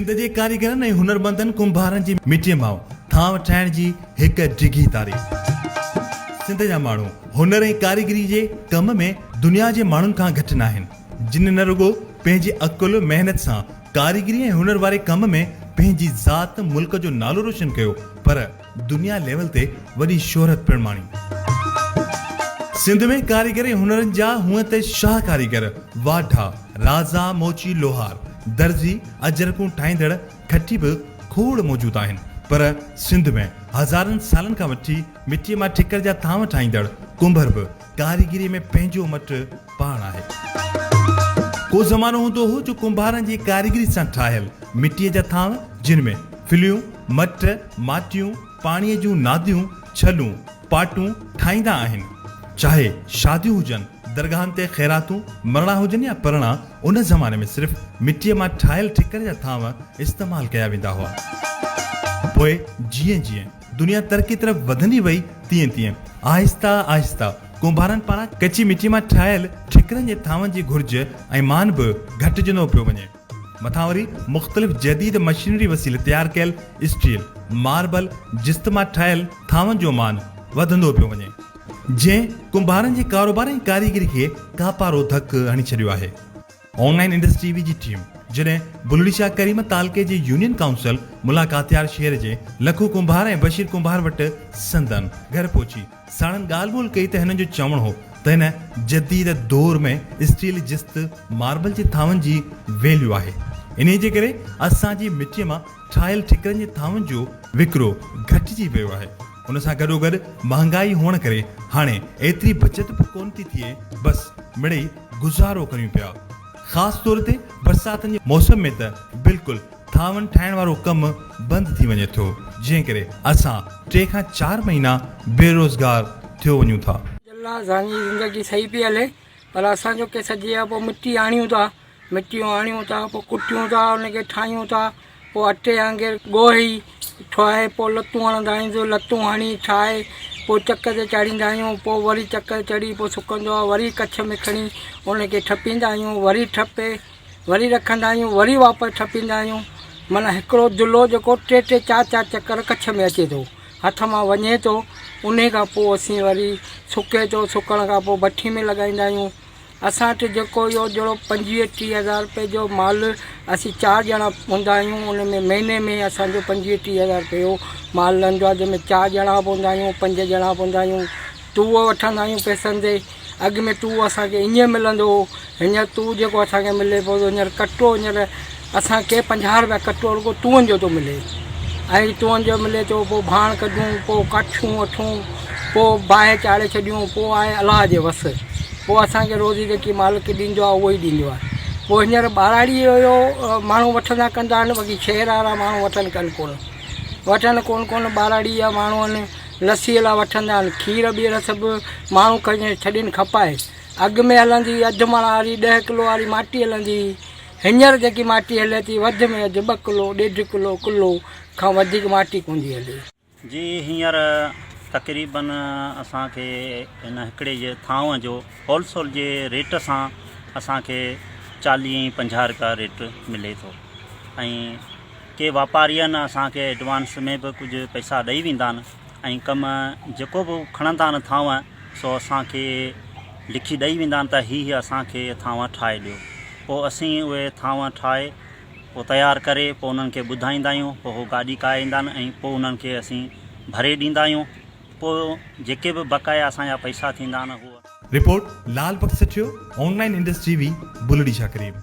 سنڌ جي ڪاريگرن ۽ هنرمندن ڪنڀارن جي مٽيء مان ٿانو ٺاهڻ جي هڪ ڊگهي تاريخ. سنڌ جا ماڻهو هنر ۽ ڪاريگري جي ڪم ۾ دنيا جي ماڻهن کان گهٽ ناهن، جن نه رڳو پنهنجي عقل، محنت سان ڪاريگري ۽ هنر واري ڪم ۾ پنهنجي ذات، ملڪ جو نالو روشن ڪيو پر دنيا ليول تي وڏي شهرت پڻ ماڻي. سنڌ ۾ ڪاريگري هنرن جا هونئن ته شاهه ڪاريگر، واڍا، رازا، موچي، لوهار، درزي، اجرڪون ٺاهيندڙ کٽي به کوڙ موجود آهن پر سنڌ ۾ هزارن سالن کان وٺي مٽيء مان ٺڪر جا ٿانو ٺاهيندڙ ڪنڀر به ڪاريگريء ۾ پنهنجو مٽ پاڻ آهي. ڪو زمانو هوندو هو جو ڪنڀارن جي ڪاريگري سان ٺاهيل مٽيء جا ٿانو جن ۾ ڦليون، مٽ، ماٽيون، پاڻيء جون ناديون، ڇلون، پاٽون ٺاهيندا آهن. چاهي شاديون هجن، درگاهن تي خيراتون، مرڻا هجن يا پرڻا، ان زماني ۾ صرف مٽيء مان ٺاهيل ٺڪر جا ٿانو استعمال ڪيا ويندا هئا. پوء جيئن جيئن دنيا ترقي طرف وڌندي وئي تيئن تيئن آهسته آهسته ڪنڀارن پاران ڪچي مٽيء مان ٺاهيل ٺڪرن جي ٿانون جي گهرج ۽ مان به گهٽجندو پيو وڃي. مٿان وري مختلف جديد مشينري وسيلي تيار ڪيل اسٽيل، ماربل، جست مان ٺاهيل ٿانون جو مان وڌندو پيو وڃي، جنهن ڪنڀارن جي ڪاروبار ۽ ڪاريگري کي ڪاپارو ڌڪ هڻي ڇڏيو آهي. آن لائين انڊس ٽي وي جي ٽيم جڏهن بلڙي شاهه ڪريم تعلقي جي يونين ڪائونسل ملاڪاتيار شهر جي لکو ڪنڀار ۽ بشير ڪنڀار وٽ سندن گهر پهچي ساڻن ڳالهه ٻولهه ڪئي ته هنن جو چوڻ هو ته هن جديد دور ۾ اسٽيل، جست، ماربل جي ٿانون جي ويليو آهي انهي جي ڪري اسان جي مٽيء مان ٺاهيل ٺڪرن جي ٿانون جو وڪرو گهٽجي ويو آهي ان سان گڏوگڏ مهانگائي هئڻ ڪري هاڻي ايتري بچت به ڪونه ٿي ٿئي بس مڙئي گذارو ڪريون پيا خاص طور تي برساتن جي موسم ۾ ته بلڪل ٿانون ٺاهڻ وارو ڪم بند ٿي وڃي ٿو، جنهن ڪري اسان ٽي کان چار مهينا بيروزگار ٿيو وڃون ٿا. الله اسان جي زندگي صحيح پئي هلي پر اسان جو ڪي سڄي آ پوء مٽي آڻيون ٿا مٽيون آڻيون ٿا پوء ڪٽيون ٿا ان کي ٺاهيون ٿا پوء اٽي وانگر ڳوهي ٺاهي پوء لتون هڻندا آهيون لتون هڻي ٺاهي پوء چڪ تي چاڙهيندا آهيون پوء وري چڪ تي چڙهي پوء سڪندو آهي وري ڪڇ ۾ کڻي ان کي ٺپيندا آهيون وري ٺپي وري رکندا آهيون وري واپس ٺپيندا آهيون معنيٰ هڪڙو دلو جيڪو ٽي ٽي چار چار چڪر ڪڇ ۾ اچي ٿو هٿ مان وڃي ٿو انهي کان پوء اسين وري سڪي ٿو سڪڻ کان پوء بٺي ۾ لڳائيندا آهيون اسان وٽ جيڪو اهو جهڙو پنجويهه ٽيهه هزار روپئي جو مال اسين چار ڄڻا هوندا آهيون ان ۾ مهيني ۾ اسانجو پنجويهه ٽيهه هزار روپيو مال لهندو آهي جنهن ۾ چار ڄڻا به هوندا آهيون پنج ڄڻا به هوندا آهيون توهه وٺندا آهيون پئسن تي اڳ ۾ توهه اسان کي ائين ملندو هو، هينئر توهه جيڪو اسان کي ملي پيو ٿو هينئر ڪٽو هينئر اسان کي 50 روپيا ڪٽو رڳو توهن جو ٿو ملي ۽ توهن جو ملي ٿو پوء ڀاڻ ڪڍون پوء ڪاٺيون وٺون پوء باهه چاڙهي ڇڏيون پوء آهي الله جي وس پوء اسان کي روزي جيڪي مالڪ ڏيندو آهي اهو ئي ڏيندو آهي پوء هينئر ٻهراڙيء جو ماڻهو وٺندا ڪندا آهن باقي شهر وارا ماڻهو وٺن ڪن ڪونه وٺن ڪونه ڪونه ٻهراڙيء جا ماڻهو آهن لسيء لاء وٺندا آهن. کير ٻير سڀ ماڻهو کڻي ڇڏين کپائي. اڳ ۾ هلندي هئي اڌ مڻ واري، ڏهه ڪلو واري ماٽي هلندي هئي. هينئر جيڪي ماٽي هلي ٿي وڌ ۾ وڌ ٻه ڪلو، ڏيڍ ڪلو، ڪلو کان وڌيڪ ماٽي ڪونه ٿي هلي. جي هينئر تقريبن اسان کي هن هڪڙي جي ٿانو جو هول سيل جي ريٽ سان اسان کي 40 ۽ 50 رپيا ريٽ ملي ٿو ۽ ڪي واپاري آهن اسان کي ايڊوانس ۾ به ڪجهه پئسا ڏئي ويندا آهن ۽ ڪم جيڪو به کڻندا آهن ٿانو سو اسان کي لکي ڏئي ويندا آهن ته هي هي اسان کي ٿانو ٺاهي ڏيو پوء اسين اهي ٿانو ٺاهي پوء تيار ڪري پوء انهن کي ٻڌائيندا آهيون پوء هو گاڏي ڪاهي ايندا آهن ۽ پوء انهن کي اسين ڀري ڏيندا آهيون پوء جيڪي به بقايا اسان جا پئسا ٿيندا آهن هو report, Lal Bakhsh Sathio, online Indus T V, Bulri Shah Karim.